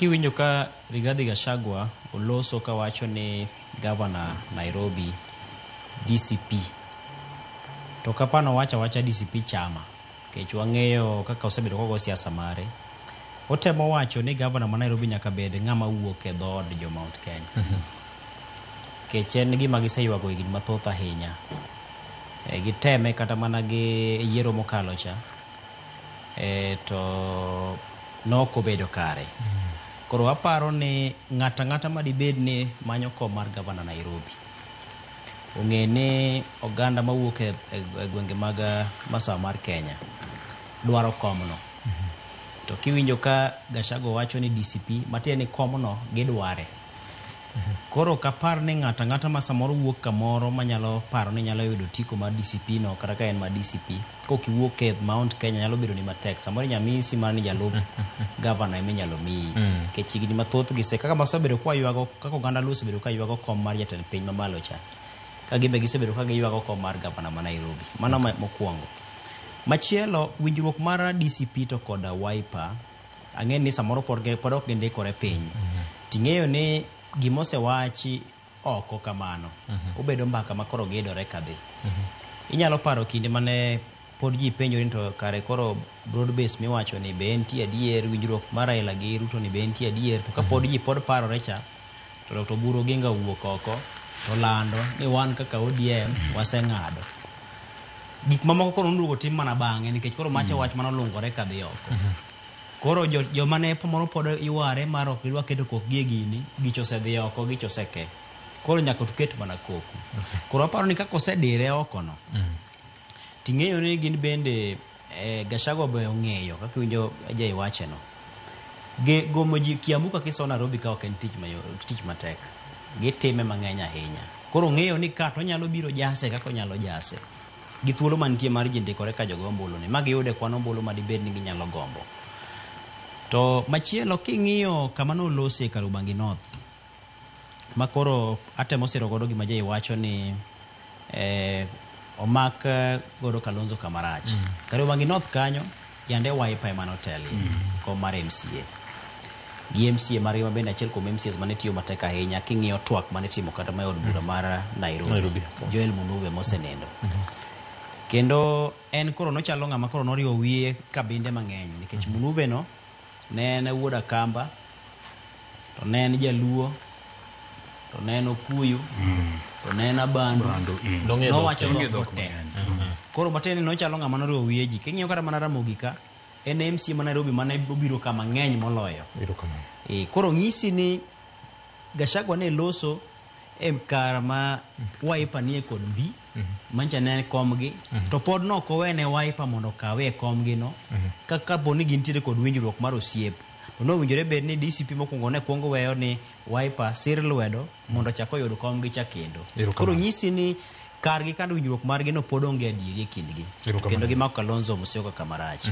Kiwinjo ka Rigathi Gachagua oloso kawacho ni gavana Nairobi DCP, to kapano owacho awacha DCP chama, nikech wang'eyo kaka osebedo kogo siasa mare. Otemo wacho ni gavana ma Nairobi nyaka bed ng'ama wuok e dhood jo Mount Kenya. Nikech en gima giseywago higni mathoth ahinya. Giteme kata mana gi yiero mokalo cha, to nok obedo kare. Koro aparo ni ng'ato ang'ata madibed ni manyo kom mar gavana Nairobi, ong'e ni oganda mawuok e gwenge mag masawa mar Kenya dwaro komno. To kiwinjo ka Gachagua wacho ni DCP, matiende ni komno gidware. Koro ok apar ni ng'ato ang'ata ma samoro wuok kamoro manyalo paro ni nyalo yudo otiko mar DCP no kata ka en mar DCP, kok iwuok e Mount Kenya nyalo bedo ni matek. Samoro inyalo miyi mana ni jalup gavana ema inyalo miyi. Nikech higni mathoth gise kaka wasebedo ka waywago kaka oganda Luo osebedo ka ywago kom mar jatend piny mamalo cha. Ka gin be gisebedo ka giywago kom mar gavana ma Nairobi. Mano mokwongo. Machielo, winjruok mar DCP to koda Wiper, ang'e ni samoro pod ok gindikore piny. Ting'eyo ni gima osewachi oko kamano, obedo mbaka ma koro gidore kadhi. Inyalo paro kinde mane pod ji penjore ni to kare koro broad base miwacho ni be entie adier, winjruok mar Raila gi Ruto ni be entie adier, to kapod ji pod parore cha, to Dr. Oburu Oginga owuok oko to lando ni wan kaka ODM waseng'ado. Gik mamoko koro noduogo tim mana bang'e nikech koro macha wach manolungore kadhi oko. Koro joma ne moro pod yware mar ok gidwa keto kokgi e gini, gicho osedhi oko, gicho oseke. Koro nyaka tuket mana koku. Koro aparo ni kaka osedire oko no, ting'eyo ni gin bende Gachagua be ong'eyo kaka iwinjo Jay wache no. Gomo ji Kiambu kaka iso Nairobi ka ok en tich tich matek. Gitime mang'eny ahinya. Koro ong'eyo ni ka to onyalo biro jase kaka onyalo jase. Gi thuolo mantie mar ji ndikore ka jogo ombulu ni ma giyude kwan ombulu madibed ni ginyalo gombo. To machielo king'iyo kama nolose Kariobangi North, ma koro atemo siro godo gima Jay wacho ni omak godo Kalonzo kamarach. Kariobangi North kanyo yande Wiper ema notelie kom mar MCA. Gi MCA margi ma bende achiel kuom MCAs mane tiyo matek ahinya king'iyo twak mane itimo kata ma e od bura mar Nairobi. Nairobi. Joel Munuve mosenindo. Kendo en koro nochalo ng'ama koro noriwo wiye kabinde mang'eny nikech Munuve no ne en wuod Akamba, to ne en Jaluo, to ne en Okuyu, to ne en Abandu. Nong'eyo dhok Nowacho te. dhok dhok te. mang'eny. Koro matiende ni nochalo ng'ama noriwo wiye ji. King'iyo kata mana Ramogi ka, en MCA ma Nairobi mane obiro kama ng'eny moloyo. Erokamano. Koro ng'isi ni Gachagua ne loso e kar ma Wiper nie kod mbi, mancha ne en komgi, to pod nok owene Wiper mondo okawe e komgi no, ka kapo ni gintiere kod winjruok mar osiep. To nowinjore bed ni DCP mokwongo ne kwongo weyo ni Wiper sir lwedo mondo ochak oyud komgi cha kendo. Erokamano. Koro nyisi ni kargi kar winjruok margi no pod onge adieri e kindgi. Erokamano. Kendo gimako Kalonzo Musyoka kama rach.